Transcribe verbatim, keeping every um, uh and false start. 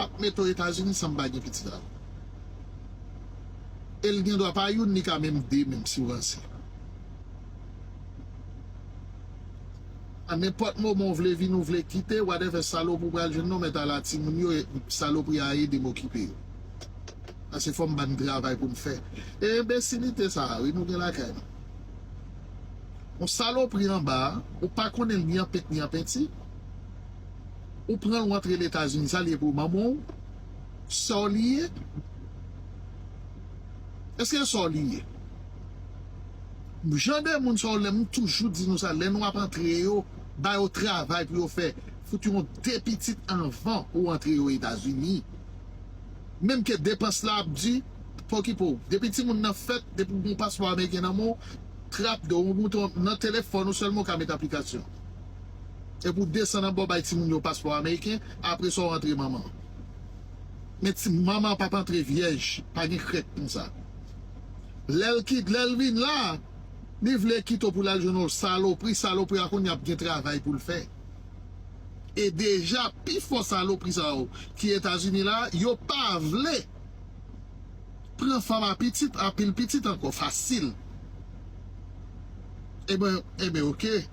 ap mete w Etazini san m pa gen pitit avè w. E l gen dwa pa youn, li ka menm de, menm si w ranse. A nenpòt moman w vle vin, ou vle kite, whatever, salopri w pral jwenn non, mèt ala timoun yo, e salopri a ede m okipe yo. Paske fò m ba n travay pou m fè. E enbesilite sa a, wi, nou gen lakay nou. Yon salopri anba a, ou pa konnen l ni an pent ni an penti. Ou pran l, ou antre l Etazini, sa l ye pou manman w? Sa w li ye? Èske sa w li ye? Jan de moun sa w lè m toujou di nou sa, lè nou ap antre yo, ba yo travay pou yo fè, fout yon de pitit anvan ou antre yo Etazini. Menm ke depans la ap di, pa okipe w. Depi timoun nan fèt, depi w gen yon paspò ameriken nan men w, trap de w, ou mouton nan telefòn ou sèlman w ka met aplikasyon. Epi w desann anba w bay timoun yo paspò ameriken, apre sa w antre manman. Men ti manman p ap antre vyèj, pa gen krèk konsa. Lè l kit, lè l vin la, li vle kite w pou l al jwenn yon salopri, salopri a kounye a ap gen travay pou l fè. E deja, pifò salopri sa yo ki Etazini la, yo pa vle pran fanm a pitit, a pil pitit ankò, fasil. Ebyen, ebyen, oke.